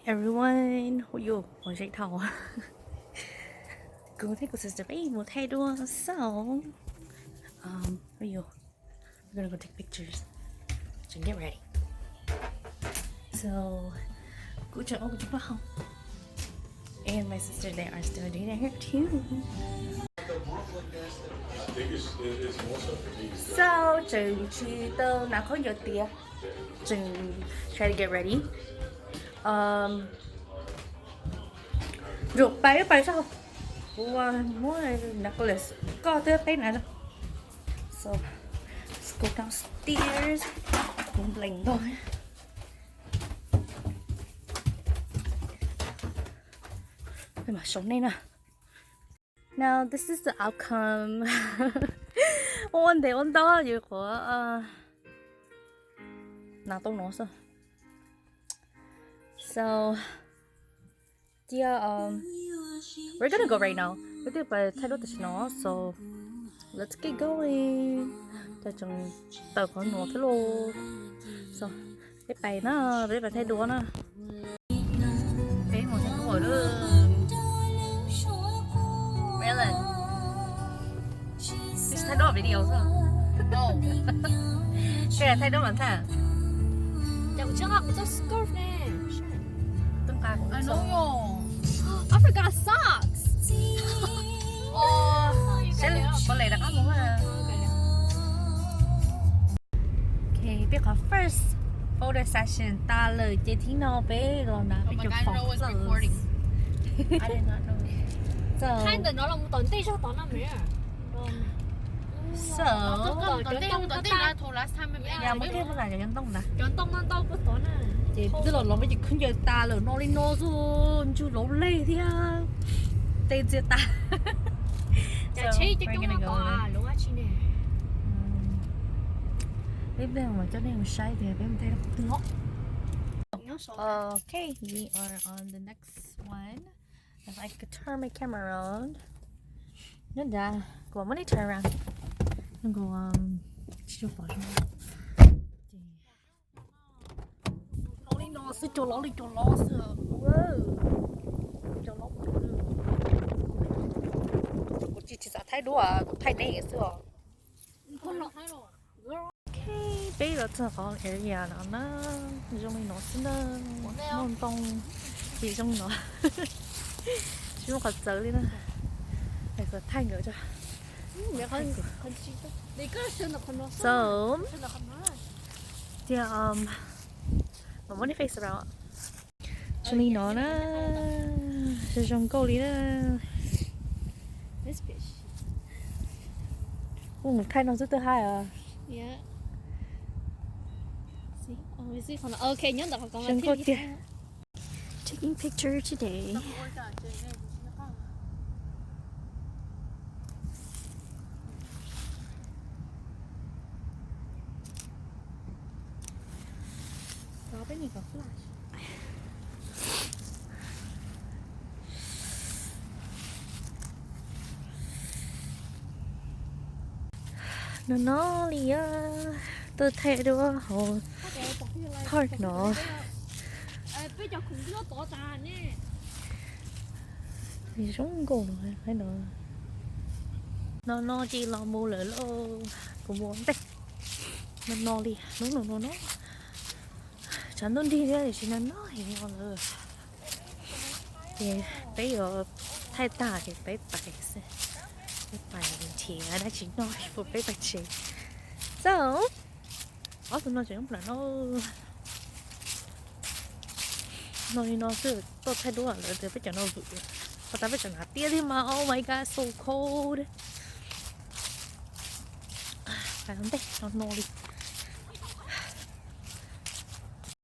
Everyone, ua yuav ua zeb dhau. Kuv thiab kuv sister peb mus thaij duab so, um, ua yuav, we're gonna go take pictures and get ready. So, kuv tseem ua kuv cov paj hau. And my sister, they are still doing their hair too. So, tseem tsis tau hnav khaub ncaws tiav. Tseem try to get ready. Um, Ntsuag pais pais sab hauv. Kuv muab hnav necklace koj thiab peb hnav. So, let's go downstairs. Kuv nplees ntog. Peb mam sau nej na. Now this is the outcome. Ua ntev ua ntau yus qhuav hnav tau no xwb. So, cia, um, we're gonna go right now. Peb twb pais thaij duab tam sim no, so let's get going. Cas tseem tawm qhov no thiab lauj. So, peb pais na, peb pais thaij duab na. Peb mus thaij duab lawm. Raylan, koj tsis thaij duab video xwb? Koj thaij duab mas thaij. Cas kuv tsis nqa kuv txoj scarf ne. Twb nqa kuv txoj. I forgot socks. Seb puas li rov qab mus. Ok, peb qhov first photo session tas lawm ces thib no peb los hnav peb cov phom. Thaij ntawm no los mus tom ntej zog tod na me. So, cov ntoo no cov ntoo ntau puag tod na. Ces twb los los peb cov khaub ncaws tas lawm no li no xwb, ntsug laus leg thiab tej ntxias tas. Peb pliag mas coj nej mus saib tias peb mus thaij duab qhov twg os. Okay, we are on the next one. If I could turn my camera around. Nyob nrad, kuv muab nej turn around. Nws kuv tsis tshua pom zoo. Los li no xwb, cov loj li cov loj xwb. Cov loj, kuv tsis tsis xav thaij duab, kuv thaij neb xwb os. Ok, peb los txog qhov area no na, zoo li no xwb na. Muaj ntoo, ces zoo li no. Tsis muaj qhov txawv li na. Kuv thaij nkawd tso. So, tias, um, mam muab nej face around. Zoo li no na, zoo zoo nkauj li na. Ua mus thaij no xwb twb haib os. Zoo nkauj tiag. Taking picture today. No no li, tuaj thaij duab hauv park no. Zoo nkauj no. No no ces los mus lawm lauj, kuv mus ua ntej. No no li, hnub no no no. Tshav ntuj nrig thiab tiam sis no no heev no lawm. Ces peb yuav thaij tag ces peb pais xwb. Peb pais nrhiav dab tsi noj puas peb pais tsev. So, ob tug no tseem nyob nram no. No li no xwb, tuaj thaij duab lawv tias peb cov no vwm. Qhov tas peb cov hnav tiab thiab mas, oh my god, so cold. Pais ua ntej no no li.